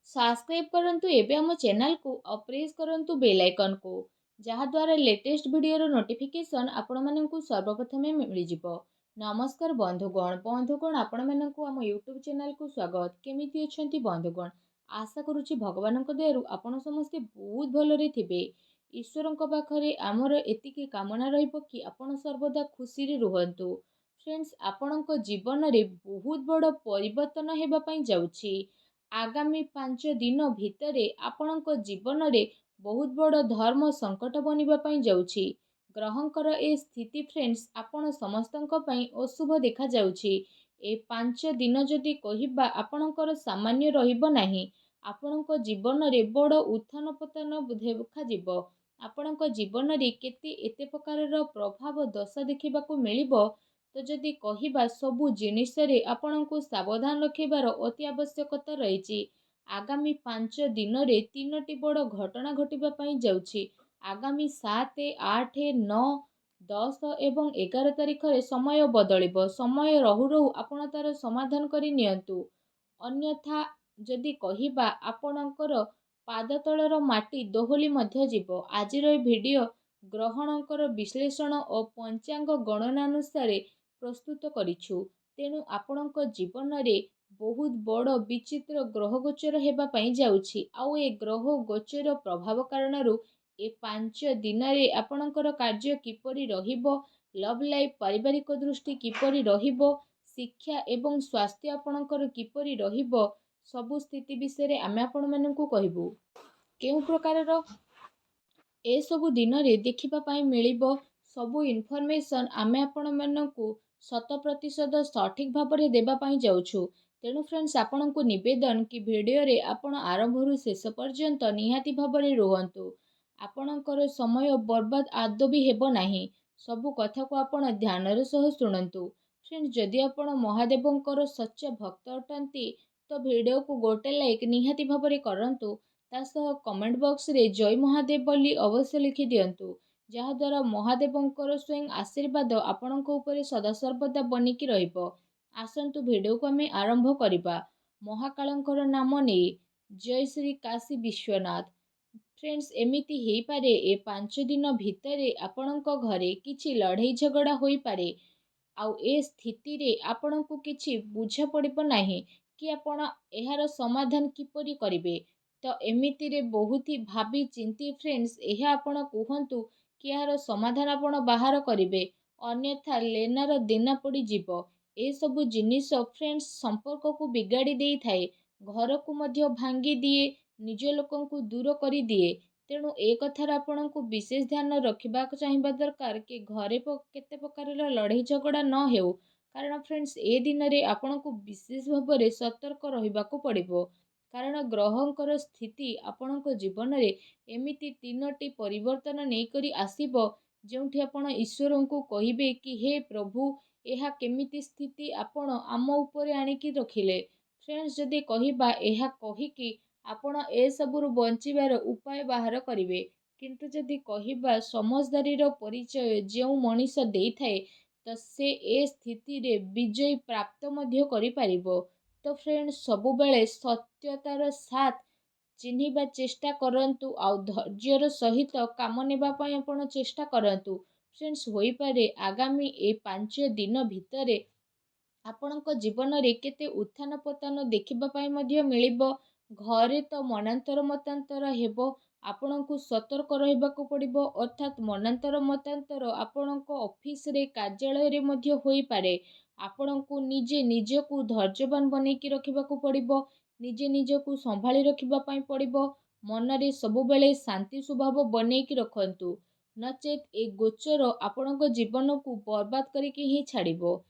Subscribe କରନ୍ତୁ ଏବେ ଆମ ଚ୍ୟାନେଲକୁ ଆଉ ପ୍ରେସ୍ କରନ୍ତୁ ବେଲ୍ ଆଇକନ୍କୁ, ଯାହାଦ୍ୱାରା ଲେଟେଷ୍ଟ ଭିଡ଼ିଓର ନୋଟିଫିକେସନ୍ ଆପଣମାନଙ୍କୁ ସର୍ବପ୍ରଥମେ ମିଳିଯିବ। ନମସ୍କାର ବନ୍ଧୁଗଣ। ବନ୍ଧୁଗଣ, ଆପଣମାନଙ୍କୁ ଆମ ୟୁଟ୍ୟୁବ୍ ଚ୍ୟାନେଲକୁ ସ୍ୱାଗତ। କେମିତି ଅଛନ୍ତି ବନ୍ଧୁଗଣ? ଆଶା କରୁଛି ଭଗବାନଙ୍କ ଦୟାରୁ ଆପଣ ସମସ୍ତେ ବହୁତ ଭଲରେ ଥିବେ। ଈଶ୍ୱରଙ୍କ ପାଖରେ ଆମର ଏତିକି କାମନା ରହିବ କି ଆପଣ ସର୍ବଦା ଖୁସିରେ ରୁହନ୍ତୁ। ଫ୍ରେଣ୍ଡସ୍, ଆପଣଙ୍କ ଜୀବନରେ ବହୁତ ବଡ଼ ପରିବର୍ତ୍ତନ ହେବା ପାଇଁ ଯାଉଛି। ଆଗାମୀ 5 ଦିନ ଭିତରେ ଆପଣଙ୍କ ଜୀବନରେ ବହୁତ ବଡ଼ ଧର୍ମ ସଙ୍କଟ ବନିବା ପାଇଁ ଯାଉଛି। ଗ୍ରହଙ୍କର ଏ ସ୍ଥିତି ଫ୍ରେଣ୍ଡସ୍, ଆପଣ ସମସ୍ତଙ୍କ ପାଇଁ ଅଶୁଭ ଦେଖାଯାଉଛି। ଏ 5 ଦିନ ଯଦି କହିବା, ଆପଣଙ୍କର ସାମାନ୍ୟ ରହିବ ନାହିଁ। ଆପଣଙ୍କ ଜୀବନରେ ବଡ଼ ଉତ୍ଥାନ ପତନ ଦେଖାଯିବ। ଆପଣଙ୍କ ଜୀବନରେ କେତେ ଏତେ ପ୍ରକାରର ପ୍ରଭାବ ଦଶା ଦେଖିବାକୁ ମିଳିବ। ତ ଯଦି କହିବା, ସବୁ ଜିନିଷରେ ଆପଣଙ୍କୁ ସାବଧାନ ରଖିବାର ଅତି ଆବଶ୍ୟକତା ରହିଛି। ଆଗାମୀ 5 ଦିନରେ ତିନୋଟି ବଡ଼ ଘଟଣା ଘଟିବା ପାଇଁ ଯାଉଛି। ଆଗାମୀ 7, 8, 9, 10 ଏବଂ 11 ତାରିଖରେ ସମୟ ବଦଳିବ। ସମୟ ରହୁ ରହୁ ଆପଣ ତା'ର ସମାଧାନ କରି ନିଅନ୍ତୁ। ଅନ୍ୟଥା ଯଦି କହିବା, ଆପଣଙ୍କର ପାଦ ତଳର ମାଟି ଦୋହଲି ମଧ୍ୟ ଯିବ। ଆଜିର ଏ ଭିଡ଼ିଓ ଗ୍ରହଣଙ୍କର ବିଶ୍ଳେଷଣ ଓ ପଞ୍ଚାଙ୍ଗ ଗଣନା ଅନୁସାରେ ପ୍ରସ୍ତୁତ କରିଛୁ। ତେଣୁ ଆପଣଙ୍କ ଜୀବନରେ ବହୁତ ବଡ଼ ବିଚିତ୍ର ଗ୍ରହ ଗୋଚର ହେବା ପାଇଁ ଯାଉଛି। ଆଉ ଏ ଗ୍ରହ ଗୋଚର ପ୍ରଭାବ କାରଣରୁ ଏ 5 ଦିନରେ ଆପଣଙ୍କର କାର୍ଯ୍ୟ କିପରି ରହିବ, ଲଭ୍ ଲାଇଫ୍, ପାରିବାରିକ ଦୃଷ୍ଟି କିପରି ରହିବ, ଶିକ୍ଷା ଏବଂ ସ୍ୱାସ୍ଥ୍ୟ ଆପଣଙ୍କର କିପରି ରହିବ, ସବୁ ସ୍ଥିତି ବିଷୟରେ ଆମେ ଆପଣମାନଙ୍କୁ କହିବୁ। କେଉଁ ପ୍ରକାରର ଏସବୁ ଦିନରେ ଦେଖିବା ପାଇଁ ମିଳିବ, ସବୁ ଇନଫର୍ମେସନ୍ ଆମେ ଆପଣମାନଙ୍କୁ ଶତ ପ୍ରତିଶତ ସଠିକ୍ ଭାବରେ ଦେବା ପାଇଁ ଯାଉଛୁ। ତେଣୁ ଫ୍ରେଣ୍ଡସ୍, ଆପଣଙ୍କୁ ନିବେଦନ କି ଭିଡ଼ିଓରେ ଆପଣ ଆରମ୍ଭରୁ ଶେଷ ପର୍ଯ୍ୟନ୍ତ ନିହାତି ଭାବରେ ରୁହନ୍ତୁ। ଆପଣଙ୍କର ସମୟ ବର୍ବାଦ ଆଦୌ ବି ହେବ ନାହିଁ। ସବୁ କଥାକୁ ଆପଣ ଧ୍ୟାନର ସହ ଶୁଣନ୍ତୁ। ଫ୍ରେଣ୍ଡସ୍, ଯଦି ଆପଣ ମହାଦେବଙ୍କର ସଚ୍ଚା ଭକ୍ତ ଅଟନ୍ତି, ତ ଭିଡ଼ିଓକୁ ଗୋଟେ ଲାଇକ୍ ନିହାତି ଭାବରେ କରନ୍ତୁ। ତା ସହ କମେଣ୍ଟ ବକ୍ସରେ ଜୟ ମହାଦେବ ବୋଲି ଅବଶ୍ୟ ଲେଖିଦିଅନ୍ତୁ, ଯାହାଦ୍ୱାରା ମହାଦେବଙ୍କର ସ୍ୱୟଂ ଆଶୀର୍ବାଦ ଆପଣଙ୍କ ଉପରେ ସଦାସର୍ବଦା ବନିକି ରହିବ। ଆସନ୍ତୁ, ଭିଡ଼ିଓକୁ ଆମେ ଆରମ୍ଭ କରିବା ମହାକାଳଙ୍କର ନାମ ନେଇ। ଜୟ ଶ୍ରୀ କାଶୀ ବିଶ୍ୱନାଥ। ଫ୍ରେଣ୍ଡସ୍, ଏମିତି ହେଇପାରେ, ଏ 5 ଦିନ ଭିତରେ ଆପଣଙ୍କ ଘରେ କିଛି ଲଢ଼େଇ ଝଗଡ଼ା ହୋଇପାରେ। ଆଉ ଏ ସ୍ଥିତିରେ ଆପଣଙ୍କୁ କିଛି ବୁଝା ପଡ଼ିବ ନାହିଁ କି ଆପଣ ଏହାର ସମାଧାନ କିପରି କରିବେ। ତ ଏମିତିରେ ବହୁତ ହି ଭାବି ଚିନ୍ତି ଫ୍ରେଣ୍ଡସ୍, ଏହା ଆପଣ କୁହନ୍ତୁ କି ଏହାର ସମାଧାନ ଆପଣ ବାହାର କରିବେ, ଅନ୍ୟଥା ଲେନାର ଦେନା ପଡ଼ିଯିବ। ଏସବୁ ଜିନିଷ ଫ୍ରେଣ୍ଡସ୍, ସମ୍ପର୍କକୁ ବିଗାଡ଼ି ଦେଇଥାଏ, ଘରକୁ ମଧ୍ୟ ଭାଙ୍ଗି ଦିଏ, ନିଜ ଲୋକଙ୍କୁ ଦୂର କରିଦିଏ। ତେଣୁ ଏ କଥାର ଆପଣଙ୍କୁ ବିଶେଷ ଧ୍ୟାନ ରଖିବାକୁ ଚାହିଁବା ଦରକାର କି ଘରେ କେତେ ପ୍ରକାରର ଲଢ଼େଇ ଝଗଡ଼ା ନ ହେଉ। କାରଣ ଫ୍ରେଣ୍ଡସ୍, ଏ ଦିନରେ ଆପଣଙ୍କୁ ବିଶେଷ ଭାବରେ ସତର୍କ ରହିବାକୁ ପଡ଼ିବ। କାରଣ ଗ୍ରହଙ୍କର ସ୍ଥିତି ଆପଣଙ୍କ ଜୀବନରେ ଏମିତି ତିନୋଟି ପରିବର୍ତ୍ତନ ନେଇକରି ଆସିବ, ଯେଉଁଠି ଆପଣ ଈଶ୍ୱରଙ୍କୁ କହିବେ କି ହେ ପ୍ରଭୁ, ଏହା କେମିତି ସ୍ଥିତି ଆପଣ ଆମ ଉପରେ ଆଣିକି ରଖିଲେ? ଫ୍ରେଣ୍ଡସ୍, ଯଦି କହିବା, ଏହା କହିକି ଆପଣ ଏସବୁରୁ ବଞ୍ଚିବାର ଉପାୟ ବାହାର କରିବେ। କିନ୍ତୁ ଯଦି କହିବା, ସମଜଦାରୀର ପରିଚୟ ଯେଉଁ ମଣିଷ ଦେଇଥାଏ, ତ ସେ ଏ ସ୍ଥିତିରେ ବିଜୟ ପ୍ରାପ୍ତ ମଧ୍ୟ କରିପାରିବ। ତ ଫ୍ରେଣ୍ଡ, ସବୁବେଳେ ସତ୍ୟତାର ସାଥ ଚିହ୍ନିବା ଚେଷ୍ଟା କରନ୍ତୁ ଆଉ ଧୈର୍ଯ୍ୟର ସହିତ କାମ ନେବା ପାଇଁ ଆପଣ ଚେଷ୍ଟା କରନ୍ତୁ। ଫ୍ରେଣ୍ଡସ୍, ହୋଇପାରେ ଆଗାମୀ ଏ 5 ଦିନ ଭିତରେ ଆପଣଙ୍କ ଜୀବନରେ କେତେ ଉତ୍ଥାନ ପତନ ଦେଖିବା ପାଇଁ ମଧ୍ୟ ମିଳିବ। ଘରେ ତ ମନାନ୍ତର ମତାନ୍ତର ହେବ, ଆପଣଙ୍କୁ ସତର୍କ ରହିବାକୁ ପଡ଼ିବ। ଅର୍ଥାତ୍ ମନାନ୍ତର ମତାନ୍ତର ଆପଣଙ୍କ ଅଫିସରେ, କାର୍ଯ୍ୟାଳୟରେ ମଧ୍ୟ ହୋଇପାରେ। ଆପଣଙ୍କୁ ନିଜେ ନିଜକୁ ଧୈର୍ଯ୍ୟବାନ ବନେଇକି ରଖିବାକୁ ପଡ଼ିବ। ନିଜେ ନିଜକୁ ସମ୍ଭାଳି ରଖିବା ପାଇଁ ପଡ଼ିବ। ମନରେ ସବୁବେଳେ ଶାନ୍ତି ସ୍ୱଭାବ ବନେଇକି ରଖନ୍ତୁ, ନଚେତ୍ ଏ ଗୋଚର ଆପଣଙ୍କ ଜୀବନକୁ ବର୍ବାଦ କରିକି ହିଁ ଛାଡ଼ିବ।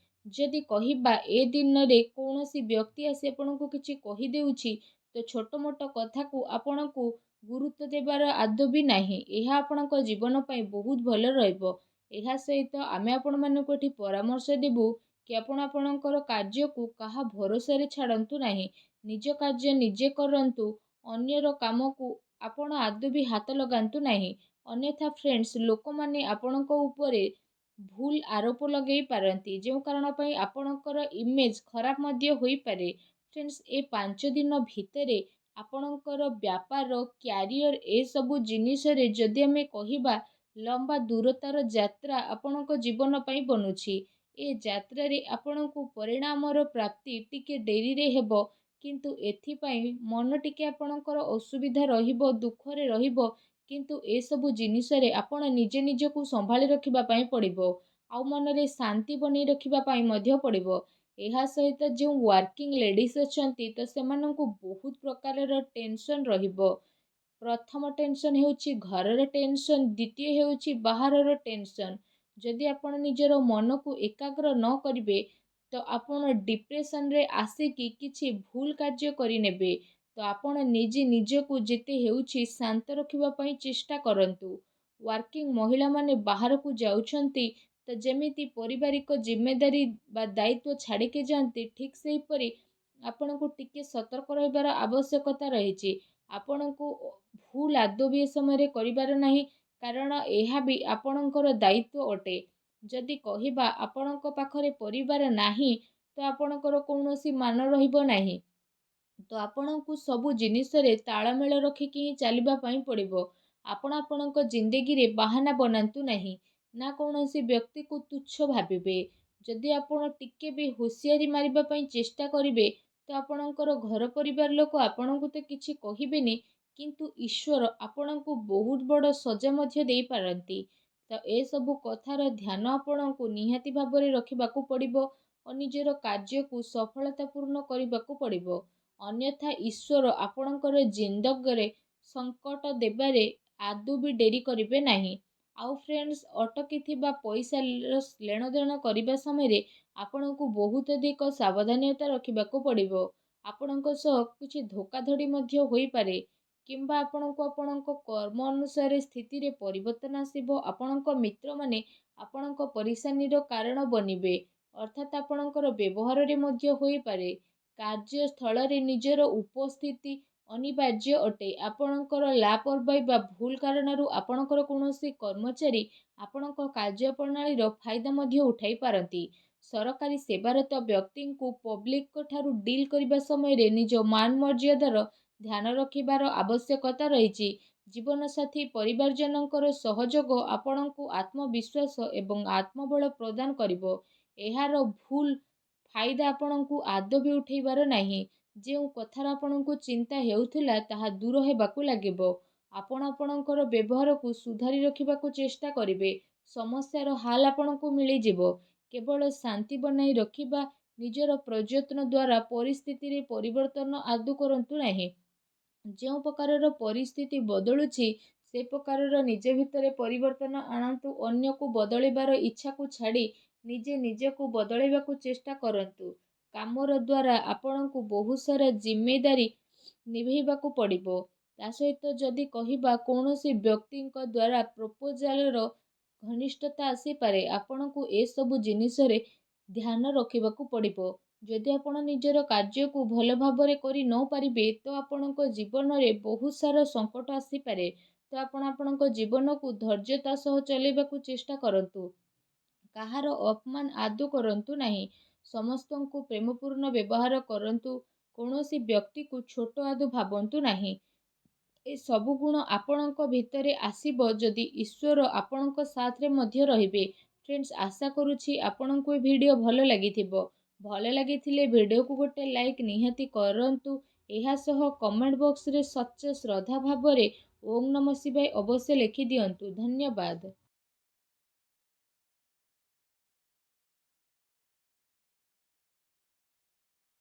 ଯଦି କହିବା, ଏ ଦିନରେ କୌଣସି ବ୍ୟକ୍ତି ଆସି ଆପଣଙ୍କୁ କିଛି କହିଦେଉଛି, ତ ଛୋଟ ମୋଟ କଥାକୁ ଆପଣଙ୍କୁ ଗୁରୁତ୍ୱ ଦେବାର ଆଦୌ ବି ନାହିଁ। ଏହା ଆପଣଙ୍କ ଜୀବନ ପାଇଁ ବହୁତ ଭଲ ରହିବ। ଏହା ସହିତ ଆମେ ଆପଣମାନଙ୍କୁ ଏଠି ପରାମର୍ଶ ଦେବୁ କି ଆପଣ ଆପଣଙ୍କର କାର୍ଯ୍ୟକୁ କାହା ଭରସାରେ ଛାଡ଼ନ୍ତୁ ନାହିଁ। ନିଜ କାର୍ଯ୍ୟ ନିଜେ କରନ୍ତୁ। ଅନ୍ୟର କାମକୁ ଆପଣ ଆଦୌ ବି ହାତ ଲଗାନ୍ତୁ ନାହିଁ। ଅନ୍ୟଥା ଫ୍ରେଣ୍ଡସ୍, ଲୋକମାନେ ଆପଣଙ୍କ ଉପରେ ଭୁଲ ଆରୋପ ଲଗାଇ ପାରନ୍ତି, ଯେଉଁ କାରଣ ପାଇଁ ଆପଣଙ୍କର ଇମେଜ୍ ଖରାପ ମଧ୍ୟ ହୋଇପାରେ। ଫ୍ରେଣ୍ଡସ୍, ଏ 5 ଦିନ ଭିତରେ ଆପଣଙ୍କର ବ୍ୟାପାର, କ୍ୟାରିଅର, ଏସବୁ ଜିନିଷରେ ଯଦି ଆମେ କହିବା, ଲମ୍ବା ଦୂରତାର ଯାତ୍ରା ଆପଣଙ୍କ ଜୀବନ ପାଇଁ ବନୁଛି। ଏ ଯାତ୍ରାରେ ଆପଣଙ୍କୁ ପରିଣାମର ପ୍ରାପ୍ତି ଟିକେ ଡେରିରେ ହେବ, କିନ୍ତୁ ଏଥିପାଇଁ ମନ ଟିକେ ଆପଣଙ୍କର ଅସୁବିଧା ରହିବ, ଦୁଃଖରେ ରହିବ। କିନ୍ତୁ ଏସବୁ ଜିନିଷରେ ଆପଣ ନିଜେ ନିଜକୁ ସମ୍ଭାଳି ରଖିବା ପାଇଁ ପଡ଼ିବ ଆଉ ମନରେ ଶାନ୍ତି ବନେଇ ରଖିବା ପାଇଁ ମଧ୍ୟ ପଡ଼ିବ। ଏହା ସହିତ ଯେଉଁ ୱାର୍କିଂ ଲେଡ଼ିଜ୍ ଅଛନ୍ତି, ତ ସେମାନଙ୍କୁ ବହୁତ ପ୍ରକାରର ଟେନସନ୍ ରହିବ। ପ୍ରଥମ ଟେନସନ୍ ହେଉଛି ଘରର ଟେନସନ୍, ଦ୍ୱିତୀୟ ହେଉଛି ବାହାରର ଟେନସନ୍। ଯଦି ଆପଣ ନିଜର ମନକୁ ଏକାଗ୍ର ନ କରିବେ, ତ ଆପଣ ଡିପ୍ରେସନରେ ଆସିକି କିଛି ଭୁଲ କାର୍ଯ୍ୟ କରିନେବେ। ତ ଆପଣ ନିଜେ ନିଜକୁ ଯେତେ ହେଉଛି ଶାନ୍ତ ରଖିବା ପାଇଁ ଚେଷ୍ଟା କରନ୍ତୁ। ୱାର୍କିଂ ମହିଳାମାନେ ବାହାରକୁ ଯାଉଛନ୍ତି, ତ ଯେମିତି ପାରିବାରିକ ଜିମ୍ମେଦାରୀ ବା ଦାୟିତ୍ୱ ଛାଡ଼ିକି ଯାଆନ୍ତି, ଠିକ୍ ସେହିପରି ଆପଣଙ୍କୁ ଟିକେ ସତର୍କ ରହିବାର ଆବଶ୍ୟକତା ରହିଛି। ଆପଣଙ୍କୁ ଭୁଲ ଆଦୌ ବି ଏ ସମୟରେ କରିବାର ନାହିଁ, କାରଣ ଏହା ବି ଆପଣଙ୍କର ଦାୟିତ୍ୱ ଅଟେ। ଯଦି କହିବା ଆପଣଙ୍କ ପାଖରେ ପରିବାର ନାହିଁ, ତ ଆପଣଙ୍କର କୌଣସି ମାନ ରହିବ ନାହିଁ। ତ ଆପଣଙ୍କୁ ସବୁ ଜିନିଷରେ ତାଳମେଳ ରଖିକି ହିଁ ଚାଲିବା ପାଇଁ ପଡ଼ିବ। ଆପଣ ଆପଣଙ୍କ ଜିନ୍ଦଗିରେ ବାହାନା ବନାନ୍ତୁ ନାହିଁ, ନା କୌଣସି ବ୍ୟକ୍ତିକୁ ତୁଚ୍ଛ ଭାବିବେ। ଯଦି ଆପଣ ଟିକେ ବି ହୁସିଆରି ମାରିବା ପାଇଁ ଚେଷ୍ଟା କରିବେ, ତ ଆପଣଙ୍କର ଘର ପରିବାର ଲୋକ ଆପଣଙ୍କୁ ତ କିଛି କହିବେନି, କିନ୍ତୁ ଈଶ୍ୱର ଆପଣଙ୍କୁ ବହୁତ ବଡ଼ ସଜା ମଧ୍ୟ ଦେଇପାରନ୍ତି। ତ ଏସବୁ କଥାର ଧ୍ୟାନ ଆପଣଙ୍କୁ ନିହାତି ଭାବରେ ରଖିବାକୁ ପଡ଼ିବ ଓ ନିଜର କାର୍ଯ୍ୟକୁ ସଫଳତାପୂର୍ଣ୍ଣ କରିବାକୁ ପଡ଼ିବ। ଅନ୍ୟଥା ଈଶ୍ୱର ଆପଣଙ୍କର ଜିନ୍ଦଗରେ ସଙ୍କଟ ଦେବାରେ ଆଦୌ ବି ଡେରି କରିବେ ନାହିଁ। ଆଉ ଫ୍ରେଣ୍ଡସ୍, ଅଟକିଥିବା ପଇସାର ଲେଣଦେଣ କରିବା ସମୟରେ ଆପଣଙ୍କୁ ବହୁତ ଅଧିକ ସାବଧାନତା ରଖିବାକୁ ପଡ଼ିବ। ଆପଣଙ୍କ ସହ କିଛି ଧୋକାଧଡ଼ି ମଧ୍ୟ ହୋଇପାରେ କିମ୍ବା ଆପଣଙ୍କୁ ଆପଣଙ୍କ କର୍ମ ଅନୁସାରେ ସ୍ଥିତିରେ ପରିବର୍ତ୍ତନ ଆସିବ। ଆପଣଙ୍କ ମିତ୍ରମାନେ ଆପଣଙ୍କ ପରିଶାନୀର କାରଣ ବନିବେ, ଅର୍ଥାତ୍ ଆପଣଙ୍କର ବ୍ୟବହାରରେ ମଧ୍ୟ ହୋଇପାରେ। କାର୍ଯ୍ୟସ୍ଥଳରେ ନିଜର ଉପସ୍ଥିତି ଅନିବାର୍ଯ୍ୟ ଅଟେ। ଆପଣଙ୍କର ଲାପରବାହୀ ବା ଭୁଲ କାରଣରୁ ଆପଣଙ୍କର କୌଣସି କର୍ମଚାରୀ ଆପଣଙ୍କ କାର୍ଯ୍ୟପ୍ରଣାଳୀର ଫାଇଦା ମଧ୍ୟ ଉଠାଇ ପାରନ୍ତି। ସରକାରୀ ସେବାରତ ବ୍ୟକ୍ତିଙ୍କୁ ପବ୍ଲିକଙ୍କ ଠାରୁ ଡିଲ୍ କରିବା ସମୟରେ ନିଜ ମାନ ମର୍ଯ୍ୟାଦାର ଧ୍ୟାନ ରଖିବାର ଆବଶ୍ୟକତା ରହିଛି। ଜୀବନସାଥୀ, ପରିବାରଜନଙ୍କର ସହଯୋଗ ଆପଣଙ୍କୁ ଆତ୍ମବିଶ୍ୱାସ ଏବଂ ଆତ୍ମବଳ ପ୍ରଦାନ କରିବ। ଏହାର ଭୁଲ ଫାଇଦା ଆପଣଙ୍କୁ ଆଦୌ ବି ଉଠେଇବାର ନାହିଁ। ଯେଉଁ କଥାର ଆପଣଙ୍କୁ ଚିନ୍ତା ହେଉଥିଲା, ତାହା ଦୂର ହେବାକୁ ଲାଗିବ। ଆପଣ ଆପଣଙ୍କର ବ୍ୟବହାରକୁ ସୁଧାରି ରଖିବାକୁ ଚେଷ୍ଟା କରିବେ। ସମସ୍ୟାର ହାଲ ଆପଣଙ୍କୁ ମିଳିଯିବ। କେବଳ ଶାନ୍ତି ବନାଇ ରଖିବା ନିଜର ପ୍ରଯତ୍ନ ଦ୍ୱାରା ପରିସ୍ଥିତିରେ ପରିବର୍ତ୍ତନ ଆଦୌ କରନ୍ତୁ ନାହିଁ। ଯେଉଁ ପ୍ରକାରର ପରିସ୍ଥିତି ବଦଳୁଛି, ସେ ପ୍ରକାରର ନିଜ ଭିତରେ ପରିବର୍ତ୍ତନ ଆଣନ୍ତୁ। ଅନ୍ୟକୁ ବଦଳିବାର ଇଚ୍ଛାକୁ ଛାଡ଼ି ନିଜେ ନିଜକୁ ବଦଳାଇବାକୁ ଚେଷ୍ଟା କରନ୍ତୁ। କାମର ଦ୍ୱାରା ଆପଣଙ୍କୁ ବହୁତ ସାରା ଜିମ୍ମେଦାରୀ ନିଭେଇବାକୁ ପଡ଼ିବ। ତା ସହିତ ଯଦି କହିବା, କୌଣସି ବ୍ୟକ୍ତିଙ୍କ ଦ୍ୱାରା ପ୍ରପୋଜାଲର ଘନିଷ୍ଠତା ଆସିପାରେ। ଆପଣଙ୍କୁ ଏସବୁ ଜିନିଷରେ ଧ୍ୟାନ ରଖିବାକୁ ପଡ଼ିବ। ଯଦି ଆପଣ ନିଜର କାର୍ଯ୍ୟକୁ ଭଲ ଭାବରେ କରି ନ ପାରିବେ, ତ ଆପଣଙ୍କ ଜୀବନରେ ବହୁତ ସାରା ସଙ୍କଟ ଆସିପାରେ। ତ ଆପଣ ଆପଣଙ୍କ ଜୀବନକୁ ଧୈର୍ଯ୍ୟତା ସହ ଚଲେଇବାକୁ ଚେଷ୍ଟା କରନ୍ତୁ। କାହାର ଅପମାନ ଆଦୌ କରନ୍ତୁ ନାହିଁ। ସମସ୍ତଙ୍କୁ ପ୍ରେମପୂର୍ଣ୍ଣ ବ୍ୟବହାର କରନ୍ତୁ। କୌଣସି ବ୍ୟକ୍ତିକୁ ଛୋଟ ଆଦୌ ଭାବନ୍ତୁ ନାହିଁ। ଏ ସବୁ ଗୁଣ ଆପଣଙ୍କ ଭିତରେ ଆସିବ ଯଦି ଈଶ୍ୱର ଆପଣଙ୍କ ସାଥରେ ମଧ୍ୟ ରହିବେ। ଫ୍ରେଣ୍ଡସ୍, ଆଶା କରୁଛି ଆପଣଙ୍କୁ ଏ ଭିଡ଼ିଓ ଭଲ ଲାଗିଥିବ। ଭଲ ଲାଗିଥିଲେ ଭିଡ଼ିଓକୁ ଗୋଟେ ଲାଇକ୍ ନିହାତି କରନ୍ତୁ। ଏହା ସହ କମେଣ୍ଟ ବକ୍ସରେ ସଚ୍ଚା ଶ୍ରଦ୍ଧା ଭାବରେ ଓଁ ନମ ଶିବାୟ ଅବଶ୍ୟ ଲେଖିଦିଅନ୍ତୁ। ଧନ୍ୟବାଦ।